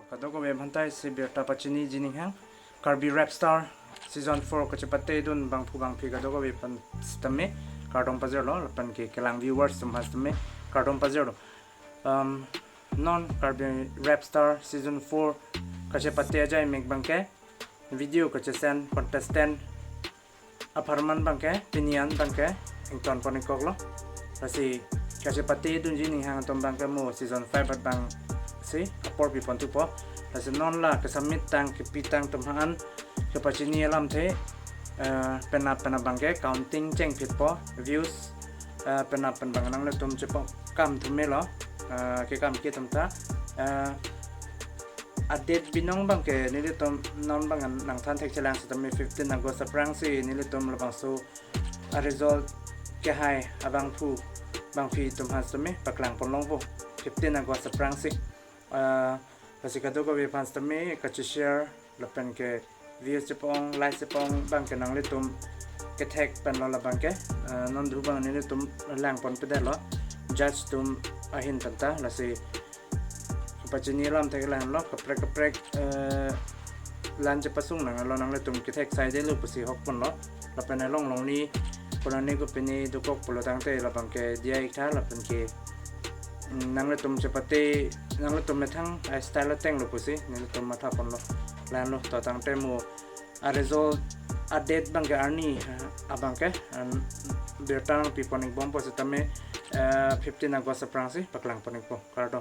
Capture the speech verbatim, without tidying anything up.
Kadokave aphan ta isi birta pachiniji ninghang. Karbi Rap Star Season four kachepatedun bangphu bangphi kadokave aphan sitame kardom pajirlo, lapen ke kelang viewers atum aphan sitame kardom pajirlo. Um, non Karbi Rap Star Season four kachepate ajai mek abangke video kachesen contestant apharman abangke pini an abangke ingtonpon-ik koklo. Lasi kachepatedunji ninghang atum abangke mo Season five at abangsi apor pipon thupo. Lasi non la kesubmit tang kepitang atum aphan kepachini alamthe, eh, penap penap abangke counting chengphitpo, views, eh, penap pen abang nanglitum chepo kam thumelo, eh, kekam ke atum ta, eh, a-date binong abangke nelitum non abang nangthan thekchelang sitame fifteen August aphrangsi nelitum labangso a-result kehai abangphu bangphi atum aphan sitame paklangpon longpo fifteen August aphrangsi. Ah, lasi kadokave aphan sitame kache-share lapen ke views chepa-ong, likes chepa-ong abangke nanglitum kethek penlo labangke, ah, non dru abang nelitum langponpedetlo judge atum ahin pen ta, lasi pachini alamthe ke la-anlo, kaprek kaprek, eh, lan chepasung nanglo, nanglitum kethek saidetlo pusi hokponlo. Lapen along longle, konane kopine dokok pulo tangte labangke diya-ik tha lapen ke, mm, nanglitum chepate, nanglitum methang a-style atenglo pusi nelitum mathaponlo. La-anlo, to tangte mo a-result a-date abangke arni, eh, abangke, em, birta nangpipon-ikbompo sitame, eh, fifteen August aphrangsi paklangpon-ikpo. Kardom.